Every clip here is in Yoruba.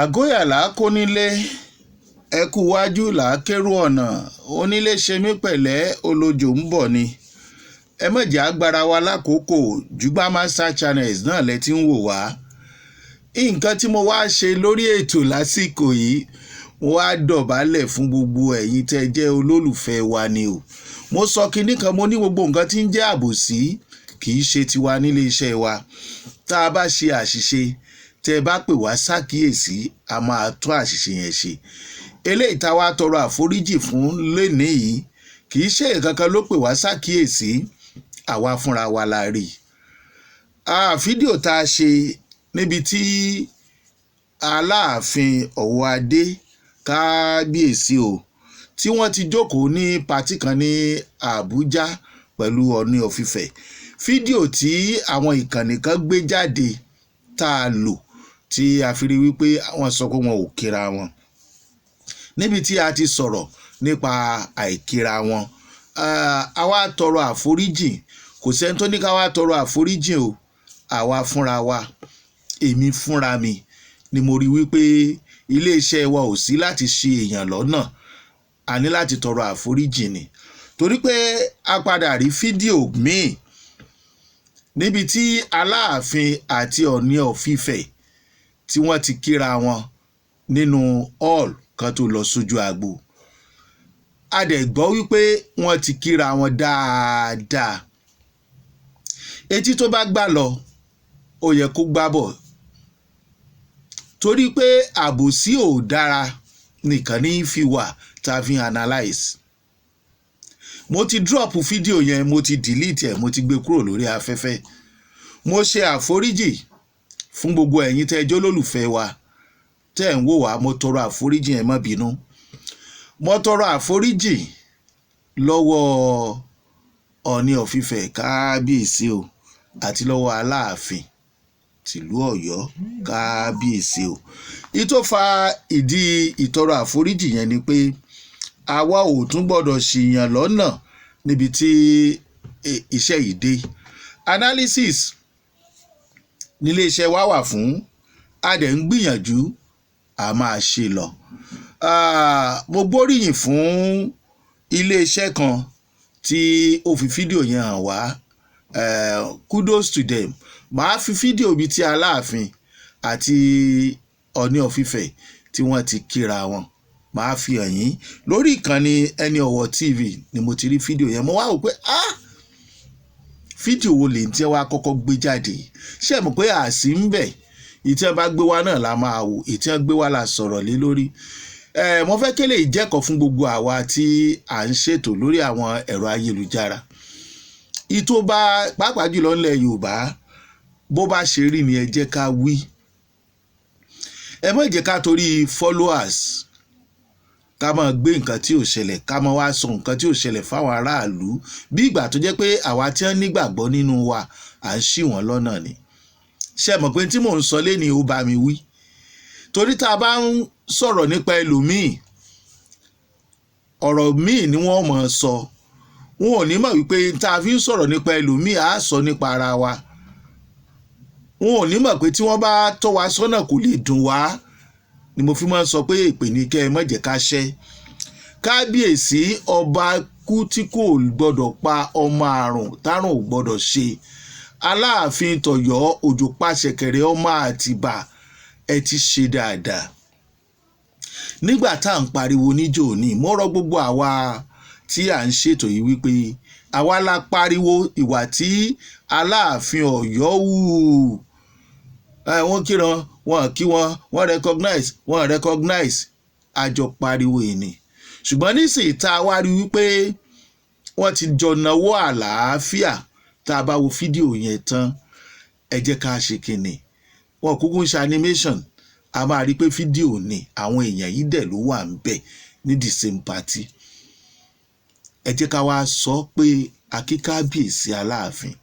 Àgóyà là á kónílé, ẹ kú wájú là á kérò ọ̀nà, onílé ṣe mí pẹ̀lẹ́, olójó ń bọ̀ ni. Ẹ má jẹ́ agbára wa lákòókò. Jùgbà Master Channels náà lẹ ti ń wò wá. Nǹkan tí mo wá ṣe lórí ètò lásìkò yìí, mo wá dọ̀bálẹ̀ fún gbogbo ẹ̀yin tẹ́ jẹ́ olólùfẹ́ wa ni o. Mo sọ kinní kan, mo ní gbogbo nǹkan tí ń jẹ́ àbòsí kì í ṣe tiwa nílé iṣẹ́ wa. Tá a bá ṣe àṣìṣe, tẹ́ ẹ bá pè wá ṣàkíyèsí, a máa tún àṣìṣe yẹn ṣe. Eléyìí tá a wá tọrọ àforíjì fún lénìí yìí, kì í ṣe nǹkan kan ló pè wá ṣàkíyèsí, àwa fúnra wa la rí i. Fídíò tá a ṣe níbi tí Aláàfin Ọ̀wọ́adé, kábíyèsí o, tí wọ́n ti jókòó ní party kan ní Àbújá pẹ̀lú Ọọ̀ni of Ifẹ̀, fídíò tí àwọn ìkànnì kan gbé jáde tá a lò, tí a fi rí wípé wọ́n sọ pé wọn ò kíra wọn, níbi tí a ti sọ̀rọ̀ nípa àìkíra wọn, a wá tọrọ àforíjì. Kò sẹ́ni tó ní ká wá tọrọ àforíjì o. Àwa fúnra wa, èmi fúnra mi ni mo rí wípé iléeṣẹ́ wa ò sí láti ṣe èèyàn lọ́nà. A ní láti tọrọ àforíjì ni, torí pé a padà rí fídíò míì níbi tí Aláàfin àti Ọọ̀ni of Ifẹ̀ tí wọ́n ti kíra wọn nínú hall kan tó lọ sójú agbo. A dẹ̀ gbọ́ wípé wọ́n ti kíra wọn dáadáa. Etí tó bá gbà lọ, ó yẹ kó gbá bọ̀, torí pé àbòsí ò dára nìkan ní fi wà tá a fi analyse. Mo ti drop fídíò yẹn, mo ti delete ẹ̀, mo ti gbé kúrò lórí afẹ́fẹ́. Mo ṣe àforíjì fún gbogbo ẹ̀yin tẹ́ ẹ jẹ́ olólùfẹ́ wa, tẹ́ ẹ̀ ń wò wá. Mo tọrọ àforíjì, ẹ má bínú. Mo tọrọ àforíjì lọ́wọ́ Ọọ̀ni of Ifẹ̀, kábíyèsí o, àti lọ́wọ́ Aláàfin tìlú Ọ̀yọ́, kábíyèsí o. Ìtò fa ìdí ìtọrọ àforíjì yẹn ni pé àwa ò tún gbọ́dọ̀ ṣìyàn lọ́nà níbi tí iṣẹ́ yìí dé. Analysis nílé iṣẹ́ wa wà fún, a dẹ̀ ń gbìyànjú, a máa ṣe lọ. Mo gbóríyìn fún iléeṣẹ́ kan tí ó fi fídíò yẹn hàn wá. Kudos to them. Màá fi fídíò bíi ti Aláàfin àti Ọọ̀ni of Ifẹ̀ tí wọ́n ti kíra wọn, màá fi hàn yín lórí ìkànnì Ẹni Ọ̀wọ̀ TV ni mo ti rí fídíò yẹn. Mo wá wò pé, ah, fídíò wo lè tí wàá kọ́kọ́ gbé jáde? Ṣé ẹ mọ̀ pé àsì ń bẹ̀? Ìtí wọ́n bá gbé wá náà la máa wò, ìtí wọ́n gbé wá la sọ̀rọ̀ lé lórí. Ẹ mo fẹ́ kélé ìjẹ́kọ̀ọ́ fún gbogbo àwa tí à ń ṣètò lórí àwọn ẹ̀rọ ayélujára, ìtò bá pàápàá jùlọ ńlẹ̀ Yorùbá, bó bá ṣe rí ni ẹ jẹ́ ká wí. Ẹ má jẹ́ ká torí followers ká máa gbé nǹkan tí ò ṣẹlẹ̀, ká máa wá sọ nǹkan tí ò ṣẹlẹ̀ fáwọn aráàlú, bí ìgbà tó jẹ́ pé àwa tí wọ́n nígbàgbọ́ nínú wa, à ń ṣì wọ́n lọ́nà ni. Ṣe mọ̀ pé tí mò ń sọ léni, ó bá mi wí, torí tá a bá ń sọ̀rọ̀ nípa ẹlòmíì, ọ̀rọ̀ míì ni wọ́n mọ̀ ọ́ sọ. Wọn ò ní mọ̀ wípé tá a fi ń sọ̀rọ̀ nípa ẹlòmíì, á sọ nípa ara wa. Wọn ò ní mọ̀ pé tí wọ́n bá tọ́ wa sọ́nà, kò lè dùn wá. Ni mo fi máa ń sọ pé èpè ní kẹ́ ẹ má jẹ́ ká ṣẹ́. Kábíyèsí, ọba kú tí kò gbọ́dọ̀ pa ọmọ, àrùn tárùn ò gbọ́dọ̀ ṣe. Aláàfin tọ̀yọ́, Òjò pàṣẹkẹrẹ ọmọ Àtìbà, ẹ ti ṣe dáadáa. Nígbà tá à ń pariwo níjò ní, mo rọ gbogbo àwa tí à ń ṣètò yìí wípé àwa la pariwo ìwà tí Aláàfin Ọ̀yọ́ hù. Wọ́n kíran wọn, kí wọn, wọ́n recognize, wọ́n recognize, àjọ pariwo ìní. Ṣùgbọ́n nísìnyí tá a wá rí wípé wọ́n ti jọ nawọ́ àlàáfíà, tá a bá wo fídíò yẹn tán, ẹ jẹ́ ká ṣe kínní, wọn kúkú ń ṣe animation. A máa rí i pé fídíò ni, àwọn èèyàn yìí dẹ̀ ló wà ń bẹ̀ ní the same party. Ẹ jẹ́ ká wá sọ pé akíkábíyèsí Aláàfin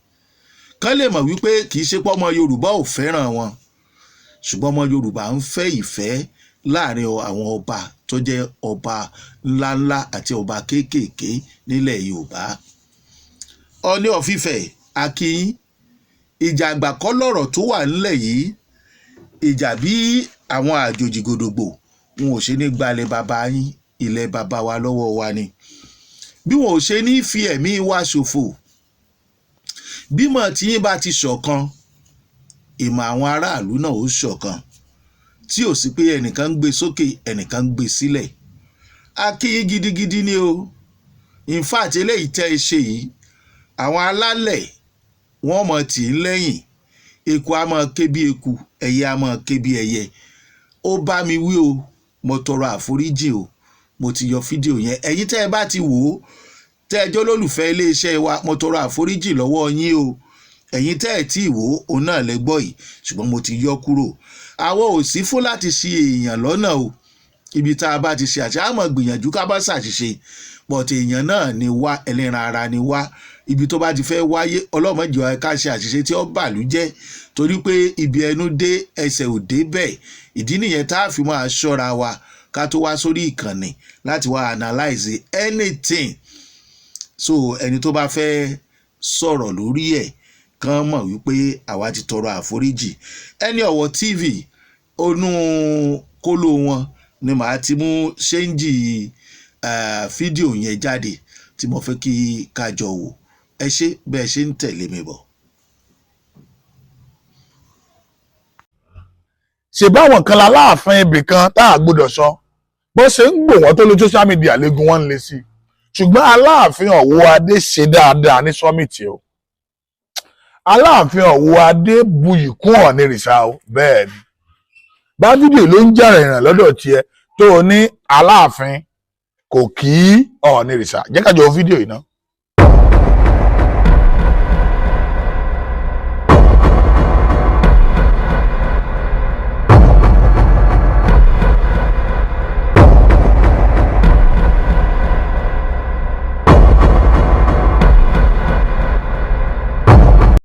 kán lè mọ̀ wípé kì í ṣe pé ọmọ Yorùbá ò fẹ́ràn wọn, ṣùgbọ́n ọmọ Yorùbá ń fẹ́ ìfẹ́ láàrin àwọn ọba tó jẹ́ ọba ńláńlá àti ọba kéékèèké nílẹ̀ Yorùbá. Ọọ̀ni of Ifẹ̀, akínyìn. Ìjà àgbà kọ́ lọ̀rọ̀ tó wà ńlẹ̀ yìí. Ìjà bí Àwọn àjòjì gòdògbò wọn ò ṣe ní gbalẹ̀ bàbá yín, ilẹ̀ bàbá wa lọ́wọ́ wa ni, bí wọn ò ṣe ní fi ẹ̀mí wa ṣòfò. Bímọ tí yín bá ti ṣọ̀kan, ìmọ̀ àwọn aráàlú náà ó ṣọ̀kan, tí ò sí pé ẹnìkan ń gbé sókè, ẹnìkan ń gbé sílẹ̀. A kí yín gidigidi ni o. In fact, eléyìí tẹ́ ẹ ṣe yìí, àwọn alálẹ̀ wọ́n mọ̀ tì í lẹ́yìn. Eku á máa ké bí eku, ẹyẹ á máa ké bí ẹyẹ. Ó bá mi wí o, mo tọrọ àforíjì o. Mo ti yọ fídíò yẹn. Ẹ̀yin tẹ́ ẹ bá ti wò ó, tẹ́ ẹ jẹ́ olólùfẹ́ iléeṣẹ́ wa, mo tọrọ àforíjì lọ́wọ́ yín o. Ẹ̀yin tẹ́ ẹ tí ì wò ó, òun náà lẹ gbọ́ yìí, ṣùgbọ́n mo ti yọ kúrò. Àwọn ò sí fún láti ṣì èèyàn lọ́nà o. Ibi tá a bá ti ṣe àṣà, àmọ́ gbìyànjú ká bá ṣàṣìṣe, but èèyàn náà ni wá, ẹlẹ́ran ara ni wá. Ibi tó bá ti fẹ́ wáyé, ọlọ́mọdé ká ṣe àṣìṣe tí ó bàlú jẹ́, torí pé ibi ẹnu dé, ẹsẹ̀ ò dé bẹ́ẹ̀. Ìdí nìyẹn tá a fi máa ṣọ́ra wa ká tó wá sórí ìkànnì láti wá analyze anything. So ẹni tó bá fẹ́ sọ̀rọ̀ lórí ẹ̀ kàn mọ̀ wípé àwa ti tọrọ àforíjì. Ẹni Ọ̀wọ̀ TV onú kóló wọn ni màá ti mú change fídíò yẹn jáde tí mo fẹ́ kí ká jọ wò. Ẹ ṣé bẹ́ẹ̀ ṣe ń tẹ̀lé mi bọ̀. Ṣe báwọn kan láláàfin ibì kan tá a gbọ́dọ̀ sọ bó ṣe ń gbò wọ́n tó lójú social media léegun wọn ń le sí i. Ṣùgbọ́n Aláàfin Ọ̀wọ́ Adé ṣe dáadáa ní summit o. Aláàfin Ọ̀wọ́ Adé buyì kún Ọ̀nìrìṣà o. Bẹ́ẹ̀ ni bá fídíò ló ń jà ìrìn lọ́dọ̀ tiẹ̀ tó o ní Aláàfin kò kí Ọ̀nìrìṣà. Jẹ́ ká jọ wo fídíò yìí ná.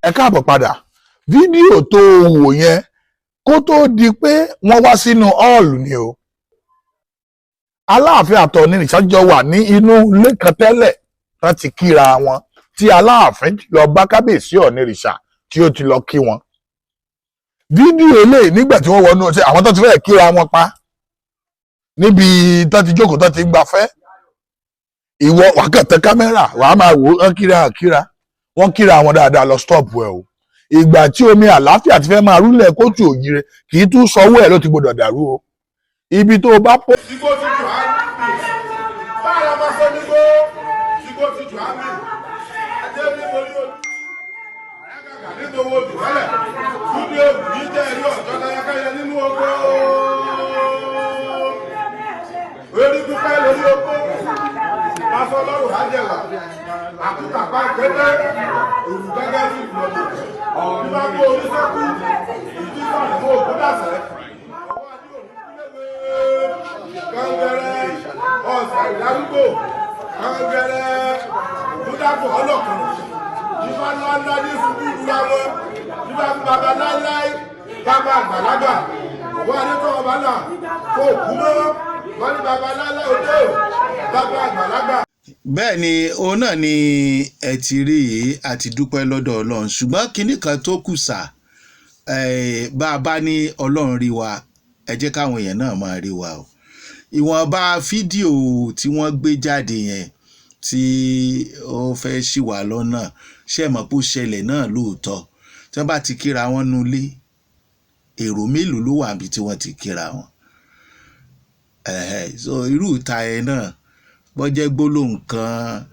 Ẹ káàbọ̀ padà. Fídíò tó o wò yẹn, kó tó di pé wọ́n wá sínú hall ni o. Aláàfin àtọ̀nìrìṣà jọ wà ní inú ilé kan tẹ́lẹ̀ tán ti kíra wọn, tí Aláàfin lọ bá kábíyèsí Ọ̀nìrìṣà tí ó ti lọ kí wọn. Fídíò eléyìí, nígbà tí wọ́n wọnú ọtí, àwọn tó ti fẹ́ kíra wọn pa níbi tó ti jókòó tó ti gbafẹ́, ìwọ wàá kàn tẹ kámẹ́rà, wàá máa wò ó kíra kíra. Wọ́n kíra wọn dáadáa lọ. Stop ẹ o. Ìgbà tí omi àlàáfíà ti fẹ́ máa rúlẹ̀ kóòtù òjìrè, kì í tún sọwọ́ ẹ̀ ló ti gbọdọ̀ dàrú o. Ibi tó o bá pọ̀. Sígbó ti jù á mì. Bára máa sọ nígbó. Sígbó ti jù á mì. Ajé ní orí ojú. Àyàgàgà nítorí odò mọ́lẹ̀. Túndé ògùn yìí jẹ́ ẹ̀rí ọ̀jọ́ káyákáyá nínú oko. Orí pípẹ́ lórí oko. Aṣọ lọ́rùn ájẹ̀wà. Àkútà pa kété. Òrù gẹ́gẹ́ bí ìlọ́dọ̀. Bí máa kó orí sẹ́kù. Ìdí sọ̀rọ̀ mọ́ òkú dàsẹ́. Ọwọ́ adé òní kúléwé. Kangẹrẹ ọ̀sẹ̀ ìdárúgbò. Kangẹrẹ ògúndàpọ̀ ọlọ́kùnrin. Ifá ńláńlá ní ṣubú ìlúra wọn. Ifá fún baba láíláí. Bàbá àgbàlagbà. Wọ́n ní kọ́ ọba náà. Kó kú mọ́. Wọ́n ní baba láíláí òde o. Bàbá àgbàlagbà. Bẹ́ẹ̀ ni, òun náà ni ẹ ti rí yìí. Àti dúpẹ́ lọ́dọ̀ Ọlọ́run, ṣùgbọ́n kinní kan tó kù sà, bá a bá ní Ọlọ́run rí wa, ẹ jẹ́ káwọn èèyàn náà máa rí wa o. Ìwọ̀nba fídíò tí wọ́n gbé jáde yẹn tí ó fẹ́ ṣì wá lọ́nà, ṣe mọ̀ pé ó ṣẹlẹ̀ náà lóòótọ́? Tí wọ́n bá ti kíra wọn nulẹ̀, èrò mélòó ló wà níbi tí wọ́n ti kíra wọn? So irú ìta ẹ̀ náà bọ́jẹ́ gbólóhùn kan,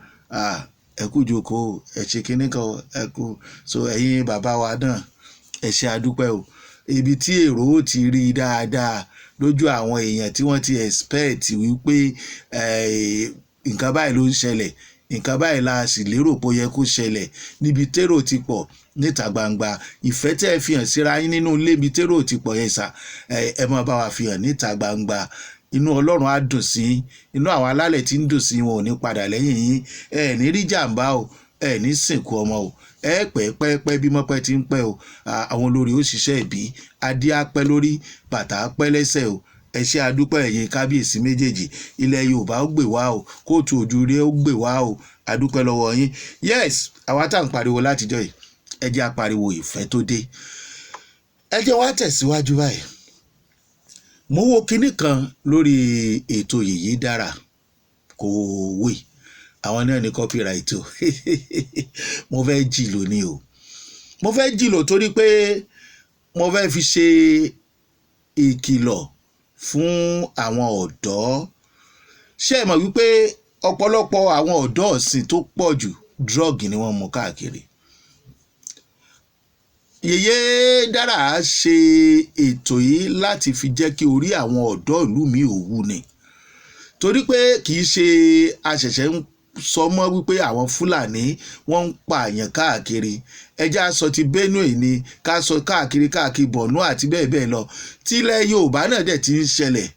ẹ kú jókòó, ẹ ṣe kinní kan, ẹ kú. So ẹ̀yin bàbá wa náà, ẹ ṣe, àdúpẹ́ o. Ibi tí èrò ó ti rí dáadáa lójú àwọn èèyàn tí wọ́n ti expect wípé nǹkan báyìí ló ń ṣẹlẹ̀, nǹkan báyìí la sì lérò pé ó yẹ kó ṣẹlẹ̀, níbi térò ti pọ̀ níta gbangba. Ìfẹ́ tẹ́ ẹ fi hàn síra yín nínú ilé, ibi térò ti pọ̀ yẹn sà, ẹ máa bá wa fi hàn níta gbangba. Inú Ọlọ́run á dùn sí, inú àwọn alálẹ̀ tí ń dùn sí, wọn ò ní padà lẹ́yìn yín. Ẹ ní rí jàǹbá o, ẹ ní sìnkú ọmọ o. Ẹ pẹ́ pẹ́ pẹ́ bí mọ́pẹ́ ti ń pẹ́ o. Àwọn olórí ó ṣiṣẹ́ ìbí, adé á pẹ́ lórí, bàtà á pẹ́ lẹ́sẹ̀ o. Ẹ ṣé, adúpẹ́. Ẹ̀yin kábíyèsí méjèèjì, ilẹ̀ Yorùbá ó gbè wá o, kóòtù òjúre ó gbè wá o. Adúpẹ́ lọ́wọ́ yín. Yes, àwa tá à ń pariwo látijọ́ yìí, ẹ jẹ́ apariwo ìfẹ́ tó dé. Ẹ jẹ́ wá tẹ̀síwájú báyìí. Mo wo kinní kan lórí ètò Yèyé Dára, kò wé àwọn náà ní copyright o. Mo fẹ́ jì lónìí o, mo fẹ́ jìlò torí pé mo fẹ́ fi ṣe ìkìlọ̀ fún àwọn ọ̀dọ́. Ṣé ẹ mọ̀ wípé ọ̀pọ̀lọpọ̀ àwọn ọ̀dọ́ ọ̀sìn tó pọ̀ jù, drug ni wọ́n mú káàkiri? Yèyé Dára ṣe ètò yìí láti fi jẹ́ kí orí àwọn ọ̀dọ́ ìlú mi ò wú ni, torí pé kì í ṣe àṣẹ̀ṣẹ̀ ń sọ mọ́ wípé àwọn Fúlàní wọ́n ń pààyàn káàkiri. Ẹjẹ́ á sọ ti Benue ni, ká sọ káàkiri káàkiri, Borno àti bẹ́ẹ̀ bẹ́ẹ̀ lọ. Tílẹ̀ Yorùbá náà dẹ̀ ti ń ṣẹlẹ̀.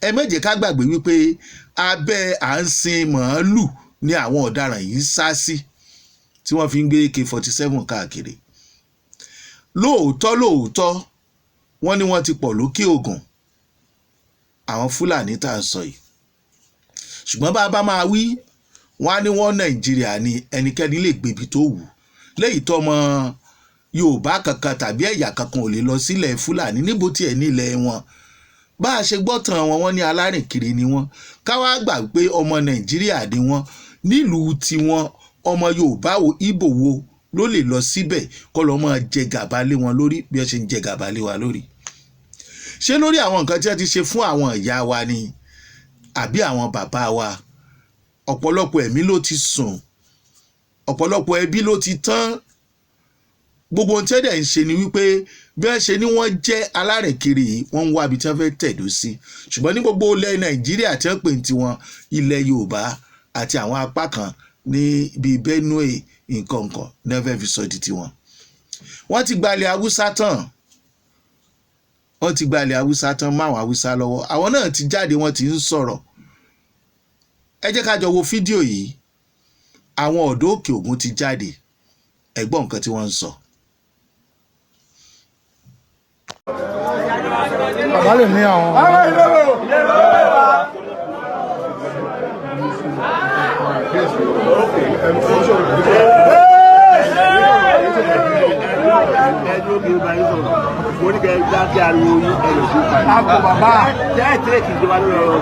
Ẹ má jẹ́ ká gbàgbé wípé abẹ́ à ń sin màálù ni àwọn ọ̀daràn yìí ń sá sí, tí wọ́n fi ń gbé AK-47 káàkiri. Lóòótọ́ lóòótọ́, wọ́n ní wọ́n ti pọ̀ lókè Ògùn, àwọn Fúlàní tá à ń sọ yìí, ṣùgbọ́n bá a bá máa wí, wọ́n á ní wọ́n Nàìjíríà ni, ẹnikẹ́ni lè gbébi tó wù. Léyìí tọ́mọ Yorùbá kankan tàbí ẹ̀yà kankan ò lè lọ sílẹ̀ Fúlàní níbo tiẹ̀ nílẹ̀ wọn. Bá a ṣe gbọ́ tàn wọn, wọ́n ní alárìnkiri ni wọ́n. Káwá gbà pé ọmọ Nàìjíríà ni wọ́n, nílùú tiwọn, ọmọ Yorùbá wo, Ìgbò wo ló lè lọ síbẹ̀ kó lọ́ máa jẹ gàba lé wọn lórí bí wọ́n ṣe ń jẹ gàba lé wa lórí? Ṣé lórí àwọn nǹkan tí wọ́n ti ṣe fún àwọn ìyá wa ni àbí àwọn bàbá wa? Ọ̀pọ̀lọpọ̀ ẹ̀mí ló ti sùn, ọ̀pọ̀lọpọ̀ ẹbí ló ti tán. Gbogbo ohun tí wọ́n dẹ̀ ń ṣe ni wípé bí wọ́n ṣe ní wọ́n jẹ́ alárìnkiri yìí, wọ́n ń wá ibi tí wọ́n fẹ́ tẹ̀dó sí. Ṣùgbọ́n ní gbogbo ilẹ̀ Nàìjíríà tí wọ́n pè ní tiwọn, ilẹ̀ Yorùbá àti àwọn apá kan ní bíi Benue nǹkan nǹkan ní wọ́n fẹ́ fi sọ di tiwọn. Wọ́n ti gbalẹ̀ Haúsá tán, wọ́n ti gbalẹ̀ Haúsá tán máwọn Haúsá lọ́wọ́. Àwọn náà ti jáde, wọ́n ti ń sọ̀rọ̀. Ẹ jẹ́ ká jọ wo fídíò yìí. Àwọn ọ̀dọ́ Òkè Ògùn ti jáde. Ẹ gbọ́ nǹkan tí wọ́n ń sọ. Bàbá lè ní àwọn. Àpò bàbá.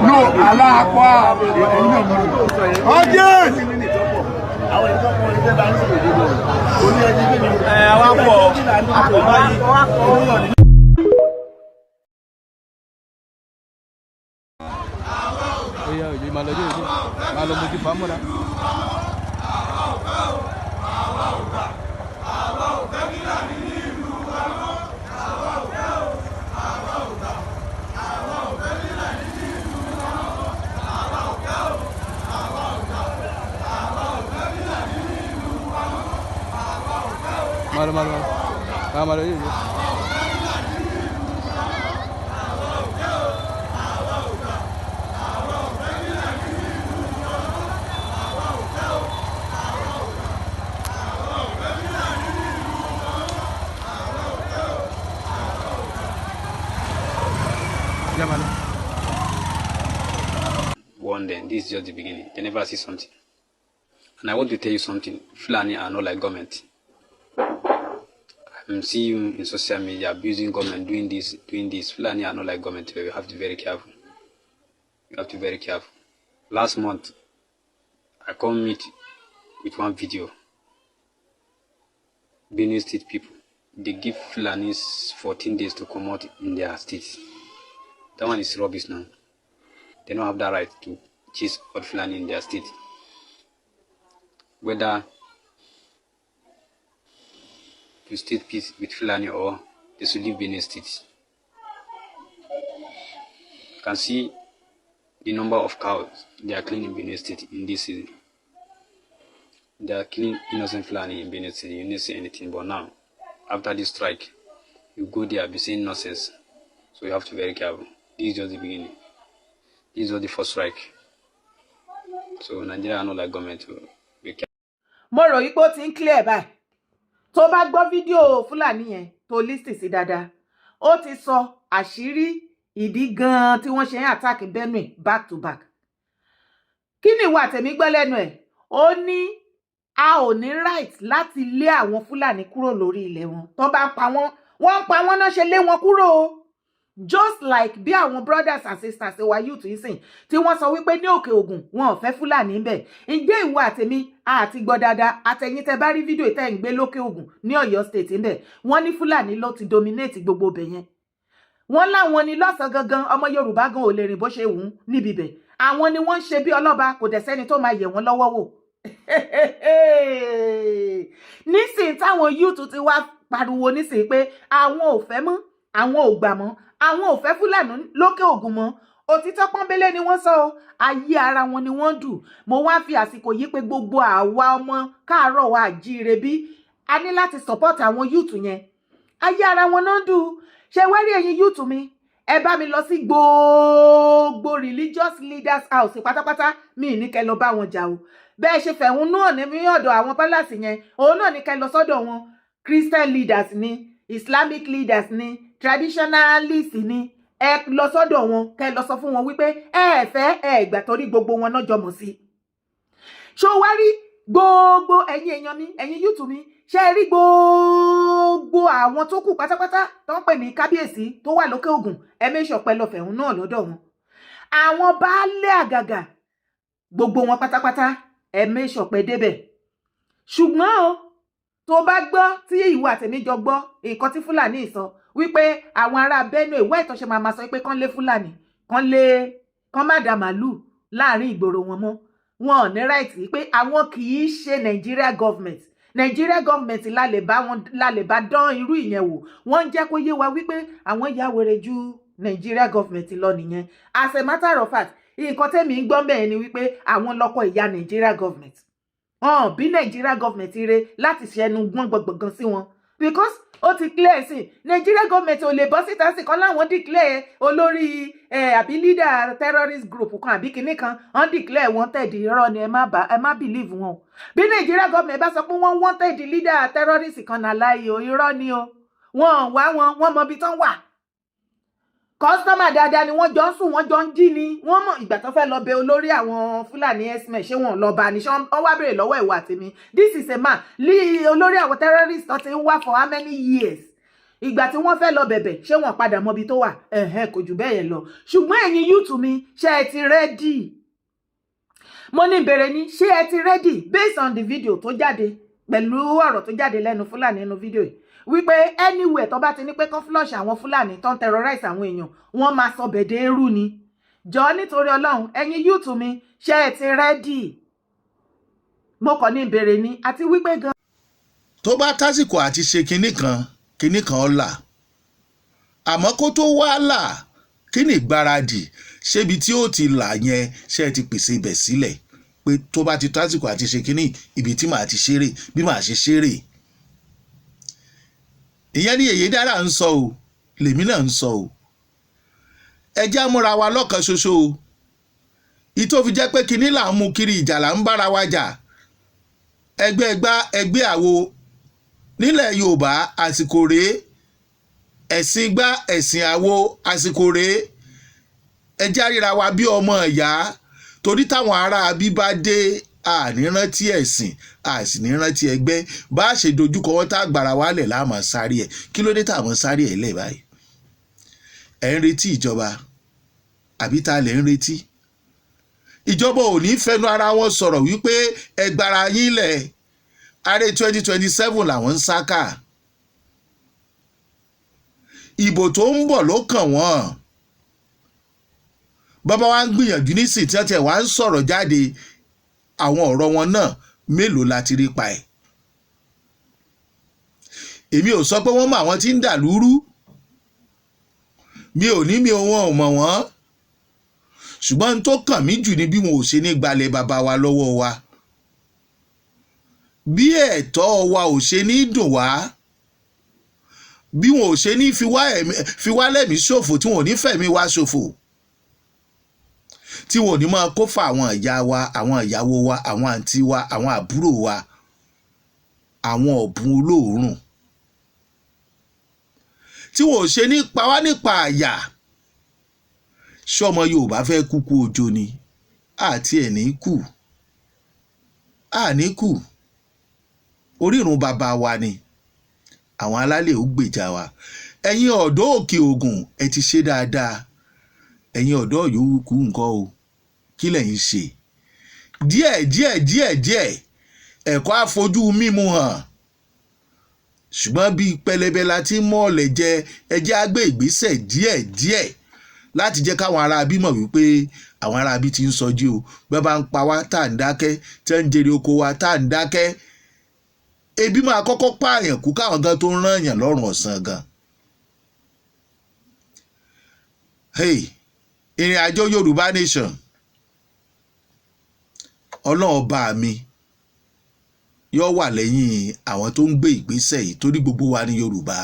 No, aláàpọ̀ ẹ̀yìn náà mú. Ọjọ́! Oya òye máa lọ yóò yé máa lọ mojú fámúra. Máa lọ, máa lọ, máa lọ, máa lọ yóò yé. Já máa lọ. Warn them. This is just the beginning. They never see something. And I want to tell you something. Fulani are not like government. I'm seeing you in social media abusing government, doing this, doing this. Fulani are not like government. You have to be very careful. You have to be very careful. Last month, I come meet with one video. Benue State people, they give Fulanis 14 days to come out in their state. That one is rubbish now. They don't have that right to chase out Fulani in their state. Whether to state peace with Fulani or they should leave Benue State. You can see the number of cows they are killing in Benue State in this season. They are killing innocent Fulani in Benue State. You didn't see anything, but now, after this strike, you go there, be seeing nonsense. So you have to be very careful. This is just the beginning. This is just the first strike. So Nigeria are not like government. So be careful. Mo rò yí pé ó ti ń clear báyìí. Tó bá gbọ́ fídíò Fúlàní yẹn, tó listen sí dáadáa, ó ti sọ àṣírí ìdí gan-an tí wọ́n ṣe ń attack Benue back to back. Kí ni ìwà tèmi gbọ́ lẹ́nu ẹ̀? Ó ní a ò ní right láti lé àwọn Fúlàní kúrò lórí ilẹ̀ wọn. Tó bá ń pa wọ́n, wọ́n ń pa wọ́n náà ṣe lé wọn kúrò o. Just like bí àwọn brothers and sisters wa youth yìí sìn tí wọ́n sọ wípé ní Òkè Ògùn, wọn ò fẹ́ Fúlàní ń bẹ̀. Ǹjẹ́ ìwọ àtèmi àti gbọ́ dáadáa, àtẹ̀yìn tẹ bá rí fídíò tẹ́ ń gbé lókè Ògùn ní Ọ̀yọ́ State ń bẹ̀, wọ́n ní Fúlàní ló ti dominate gbogbo ibẹ̀ yẹn. Wọ́n láwọn ní lọ́sàn-án gangan, ọmọ Yorùbá gan ò lè rìn bó ṣe wù ú níbi bẹ̀. Àwọn ni wọ́n ń ṣe bí ọlọ́ba, kò dẹ̀ sẹ́ni tó máa yẹ̀ wọ́n lọ́wọ́ wò. Nísìnyí táwọn youth ti wá pariwo nísìnyí pé àwọn ò fẹ́ mọ́, àwọn ò gbà mọ́, àwọn ò fẹ́ Fúlàní lókè Ògùn mọ́, òtítọ́ pọ́nbélé ni wọ́n sọ ọ́, ayé ara wọn ni wọ́n dù. Mo wá fi àsìkò yìí pé gbogbo àwa ọmọ káàárọ̀ wa àjíire, bí a ní láti support àwọn youth yẹn. Ayé ara wọn náà dù. Ṣe wá rí, ẹ̀yin youth mi, ẹ bá mi lọ sí gbogbo religious leaders house pátápátá. Mi ní kẹ́ lọ bá wọn jà o. Bẹ́ẹ̀ ṣe fẹ̀hónú hàn ní ọ̀dọ̀ àwọn palace yẹn, òun náà ní kẹ́ lọ sọ́dọ̀ wọn. Christian leaders ni, Islamic leaders ni, traditionalists ni, ẹ lọ sọ́dọ̀ wọn, kẹ́ lọ sọ fún wọn wípé ẹ fẹ́ ẹ gbà, torí gbogbo wọn náà jọmọ̀ sí. Ṣó wá rí, gbogbo ẹ̀yin èèyàn mi, ẹ̀yin youth mi, ṣe rí gbogbo àwọn tó kù pátápátá tó ń pè ní kábíyèsí tó wà lókè Ògùn, ẹ méṣọ̀ pẹ́ lọ fẹ̀hún náà lọ́dọ̀ wọn. Àwọn baálé àgàgà, gbogbo wọn pátápátá, ẹ méṣọ̀ pẹ́ débẹ̀. Ṣùgbọ́n o tó bá gbọ́ tí ìwọ àtẹ̀mí jọ gbọ́ nǹkan tí Fúlàní sọ wípé àwọn ará Benue ìwé ìtọ́ṣe máa ma sọ pé kán lé Fúlàní, kán lé, kán má dà màálù láàrin ìgboro wọn mọ́, wọn ò ní right, pé àwọn kì í ṣe Nigeria government. Nigeria government la lè bá wọn, la lè bá dán irú ìyẹn wò. Wọ́n ń jẹ́ kó yé wa wípé àwọn ya wèrè ju Nigeria government lọ nìyẹn. As a matter of fact, nǹkan tẹ́mi ń gbọ́ bẹ́ẹ̀ ni wípé àwọn lọ́kọ̀ ìyá Nigeria government hàn bí Nigeria government re láti ṣẹnu gbọ́n gbọ̀ngbọ̀ngàn sí wọn, because ó ti clear sí Nigeria government ò lè bọ́ síta sí kan láwọn declare olórí àbí leader terrorist group kan àbí kinní kan, wọ́n declare wanted. Irọ́ ni, ẹ má bá, ẹ má believe wọn o. Bí Nigeria government bá sọ pé wọ́n wanted leader terrorist kan náà láàyè o, irọ́ ni o. Wọ́n wá wọn, wọ́n mọ ibi tán wà. Customer dáadáa ni wọ́n jọ ń sùn, wọ́n jọ ń jí ni. Wọ́n mọ̀ ìgbà tó fẹ́ lọ bẹ olórí àwọn Fúlàní herdsmen, ṣé wọ́n lọ bá ní? Ṣé wọ́n wá béèrè lọ́wọ́ ìwà tèmi? This is a man lí olórí àwọn terrorists tó ti ń wá for how many years. Ìgbà tí wọ́n fẹ́ lọ bẹ̀bẹ̀, ṣé wọ́n padà mọbi tó wà? Ẹ̀hẹ́n, kò jù bẹ́ẹ̀ yẹn lọ. Ṣùgbọ́n ẹ̀yin youth mi, ṣé ẹ ti ready? Mo ní ìbéèrè ní, ṣé ẹ ti ready based on the video tó jáde, pẹ̀lú ọ̀rọ̀ tó jáde lẹ́nu Fúlàní nínú fídíò yìí, wípé anywhere tó bá ti ní pé kán flush àwọn Fúlàní tó ń terrorize àwọn èèyàn, wọ́n máa sọ bẹ̀dẹ̀ eru ni? Jọ, nítorí Ọlọ́run, ẹ̀yin youth mi, ṣé ẹ ti ready? Mo kàn ní ìbéèrè ni, àti wípé gan. Tó bá tásìkò àti ṣe kinní kan, kinní kan ọ̀la, àmọ́ kó tó wá là, kí ni ìgbáradì? Ṣébi tí ó ti là yẹn, ṣe é ti pèsè ibẹ̀ sílẹ̀ pé tó bá ti tásìkò àti ṣe kinní, ibi tí màá ti ṣeré, bí màá ṣe ṣeré? Ìyẹn ní èyí dára ń sọ o, lèmi náà ń sọ o. Ẹ jẹ́ múra wa lọ́kàn ṣoṣo o. Ìtò fi jẹ́ pé kinní là ń mú kiri, ìjà là ń bára wa jà, ẹgbẹ́ gbá, ẹgbẹ́ àwo nílẹ̀ Yorùbá, àsìkò rèé. Ẹ̀sìn gbá, ẹ̀sìn àwo, àsìkò rèé. Ẹ jẹ́ ríra wa bí ọmọ ìyá, torí táwọn ará bí bá dé, àní rántí ẹ̀sìn, àsì ní rántí ẹgbẹ́. Bá a ṣe dojúkọ wọn tá a gbàrà wálẹ̀ láàmú sáré ẹ̀. Kí ló dé táwọn sáré ẹ̀ lẹ̀ báyìí? Ẹ̀ ń retí ìjọba àbí ta lẹ̀ ń retí? Ìjọba ò ní fẹnu ara wọn sọ̀rọ̀ wípé ẹ gbára yín lẹ̀. Ààrẹ 2027 làwọn ń sá ká. Ìbò tó ń bọ̀ ló kàn wọ́n. Bàbá wa ń gbìyànjú nísìn tí wọ́n ti wá ń sọ̀rọ̀ jáde, àwọn ọ̀rọ̀ wọn náà mélòó la ti rí pa ẹ̀? Èmi ò sọ pé wọ́n mọ àwọn tí ń dà lúrú. Mi ò ní mi ò, wọn ò mọ̀ wọ́n. Ṣùgbọ́n n tó kàn mí jù ni bí wọn ò ṣe ní gbalẹ̀ bàbá wa lọ́wọ́ wa, bí ẹ̀tọ́ wa ò ṣe ní dùn wá, bí wọn ò ṣe ní fi wá lẹ́mìí ṣòfò, tí wọn ò ní fẹ̀mí wa ṣòfò, tí wọn ò ní máa kó fa àwọn ìyá wa, àwọn ìyàwó wa, àwọn àǹtí wa, àwọn àbúrò wa, àwọn ọ̀bùn olóòórùn, tí wọn ò ṣe ní pa wá nípa àyà. Ṣọmọ Yorùbá fẹ́ kúkú ojo ni àti ẹ̀ ní kù, àní kù. Orírun bàbá wa ni àwọn alálẹ̀ ó gbèjà wa. Ẹ̀yin ọ̀dọ́ Òkè Ògùn, ẹ ti ṣe dáadáa. Ẹ̀yin ọ̀dọ́ yòówù nǹkan o, kí lẹ̀yin ṣe? Díẹ̀ díẹ̀ díẹ̀ díẹ̀, ẹ̀kọ́ àfojú mímu hàn, ṣùgbọ́n bíi pẹlẹbẹ la ti mọ́ ọ̀lẹ̀ jẹ. Ẹ jẹ́ á gbé ìgbésẹ̀ díẹ̀ díẹ̀ láti jẹ́ káwọn ará bí mọ̀ wípé àwọn ará bí ti ń sọjí o. Bẹ́ẹ̀ bá ń pa wá tá à ń dákẹ́, tẹ́ ń jèrè oko wa tá à ń dákẹ́, ebi máa kọ́kọ́ pààyàn kú káwọn gan tó ń rán yàn lọ́rùn ọ̀sán gan. Hey, ìrìn àjò Yorùbá Nation, Ọlọ́run ọba mi yóò wà lẹ́yìn àwọn tó ń gbé ìgbésẹ̀ yìí, torí gbogbo wa ní Yorùbá.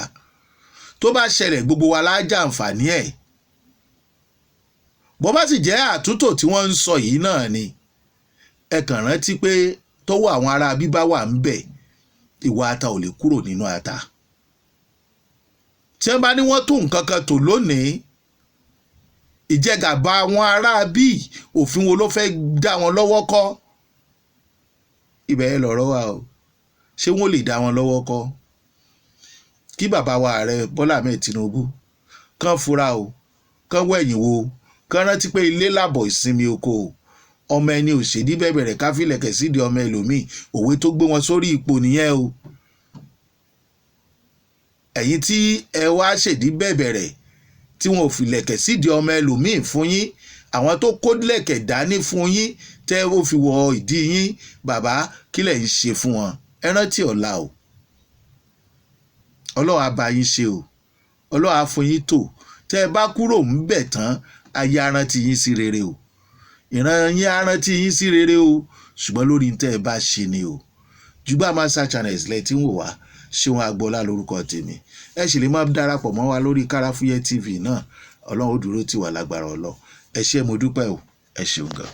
Tó bá ṣẹlẹ̀, gbogbo wa la jàǹfààní ẹ̀. Bó bá sì jẹ́ àtúntò tí wọ́n ń sọ yìí náà ni, ẹ kàn rántí pé tọ́wọ́ àwọn ará bíbá wà ń bẹ̀, ìwà ata ò lè kúrò nínú ata. Tí wọ́n bá ní wọ́n tó nǹkan kan tò lónìí, ìjẹgàba àwọn ará bíi òfin wo ló fẹ́ dá wọn lọ́wọ́ kọ́? Ibẹ̀ yẹn lọ̀rọ̀ wà o. Ṣé wọ́n lè dá wọn lọ́wọ́ kọ́? Kí bàbá wa Ààrẹ Bọ́lá Ahmed Tinubu kàn fura o, kàn wẹ̀yìn wo, kàn rántí pé ilé làbọ̀ ìsinmi oko o. Ọmọ ẹni òṣèdí bẹ̀bẹ̀rẹ̀ káfílẹ̀kẹ̀ sídìí ọmọ ẹlòmíì. Òwe tó gbé wọn sórí ipò nìyẹn o. Ẹ̀yin tí ẹ wá ṣèdí bẹ̀bẹ̀rẹ̀ tí wọn ò fìlẹ̀kẹ̀ sídìí ọmọ ẹlòmíì fún yín, àwọn tó kó lẹ̀kẹ̀ dání fún yín tẹ́ ó fi wọ ìdí yín, bàbá, kí lẹ̀ ń ṣe fún wọn? Ẹ rántí ọ̀la o. Ọlọ́run á bá yín ṣe o. Ọlọ́run á fún yín tò. Tẹ́ ẹ bá kúrò ń bẹ̀ tán, ayé á rántí yín sí rere o, ìran yín á rántí yín sí rere o, ṣùgbọ́n lórí tẹ́ ẹ bá ṣe ni o. Jùgbà Master Channels lẹ tí ń wò wá. Ṣéun Agboola lórúkọ tèmi. Ẹ sì lè máa darapọ̀ mọ́ wa lórí Káràfúyẹ́ TV náà. Ọlọ́run ó dúró tì wá lágbára Ọlọ́run. Ẹ ṣé, mo dúpẹ́ o. Ẹ ṣeun gan.